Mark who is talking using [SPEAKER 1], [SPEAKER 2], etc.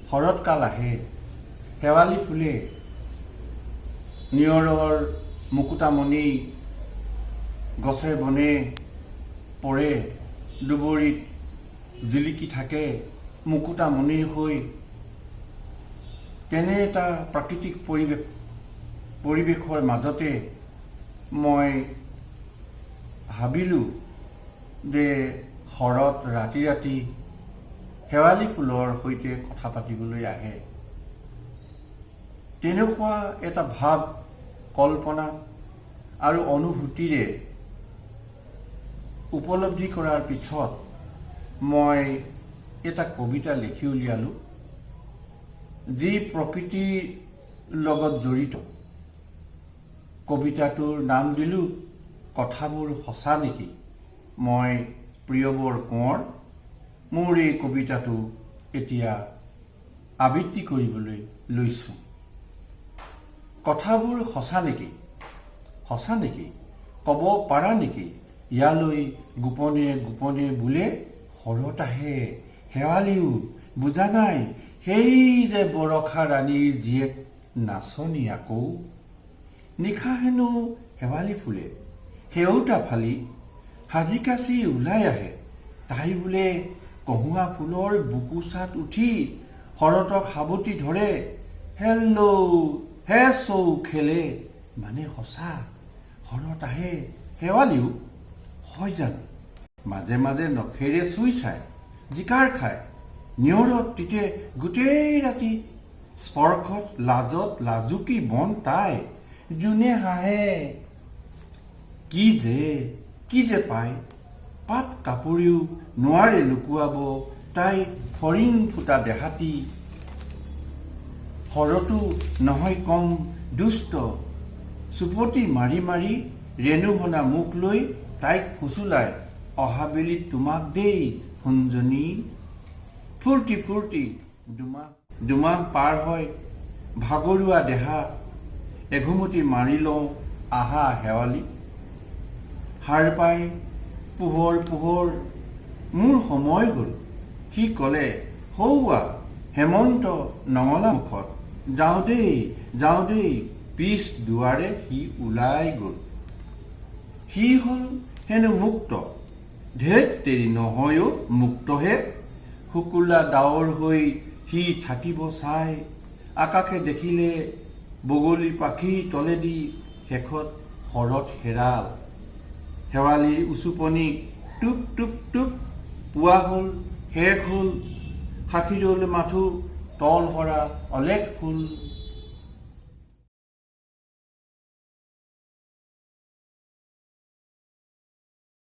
[SPEAKER 1] শৰৎকাল আহে, শেৱালি ফুলে, নিয়ৰৰ মুকুতামণি গছে বনে পৰে, দুবৰিত জিলিকি থাকে মুকুতামণিৰ হৈ, তেনে এটা প্ৰাকৃতিক পৰিৱেশৰ মাজতে মই ভাবিলোঁ যে শৰৎ ৰাতি ৰাতি শেৱালি ফুলৰ সৈতে কথা পাতিবলৈ আহে। তেনেকুৱা এটা ভাৱ, কল্পনা আৰু অনুভূতিৰে উপলব্ধি কৰাৰ পিছত মই এটা কবিতা লিখি উলিয়ালোঁ, যি প্ৰকৃতিৰ লগত জড়িত। কবিতাটোৰ নাম দিলোঁ "কথাবোৰ সঁচা নেকি"। মই প্ৰিয়বৰ কোঁৱৰ, মোৰ এই কবিতাটো এতিয়া আবৃত্তি কৰিবলৈ লৈছোঁ। কথাবোৰ সঁচা নেকি? সঁচা নেকি, ক'ব পাৰা নেকি? ইয়ালৈ গোপনে গোপনে বোলে শৰৎ আহে, শেৱালিও। বুজা নাই, সেই যে বৰষা ৰাণীৰ জীয়েক নাচনী আকৌ। নিশা হেনো শেৱালি ফুলে সেউতা ফালি সাজি কাচি ওলাই আহে। তাই বোলে কহুৱা ফুলৰ বুকুচাত উঠি শৰতক সাৱটি ধৰে, হেল্ল' হে চৌ খেলে। মানে সঁচা, শৰৎ আহে, শেৱালিও। হয় জানো? মাজে মাজে নখেৰে চুই চায়, জিকাৰ খায়, নিয়ৰত তিতে গোটেই ৰাতি। স্পৰ্শত লাজত লাজুকী বন তাই। জোনে হাঁহে, কি যে কি যে পায়, পাত কাপোৰেও নোৱাৰে লুকুৱাব তাই ফৰিং ফুটা দেহাটি। শৰতো নহয় কম দুষ্ট, চুপতি মাৰি মাৰি ৰেণুসনা মুখ লৈ তাইক ফুচুলাই, অহা বেলিত তোমাক দেই সোণজনী। ফূৰ্তি ফূৰ্তি দুমাহ দুমাহ পাৰ হয়। ভাগৰুৱা দেহা, এঘুমটি মাৰি লওঁ আহা শেৱালি। সাৰ পাই পোহৰ পোহৰ, মোৰ সময় হ'ল। সি ক'লে, সৌৱা হেমন্ত নঙলা মুখত। যাওঁ দেই, যাওঁ দেই। পিছ দুৱাৰে সি ওলাই গ'ল। সি হ'ল হেনো মুক্ত। ধেত তেৰি, নহয় অ', মুক্তহে। শুকুলা ডাৱৰ হৈ সি থাকিব চাই। আকাশে দেখিলে বগলী পাখিৰ তলেদি। শেষত শৰৎ হেৰাল। শেৱালিৰ উচুপনি টুপ টুপ টুপ। পুৱা হ'ল, শেষ হ'ল, সাক্ষী ৰ'ল মাথো তল সৰা অলেখ ফুল।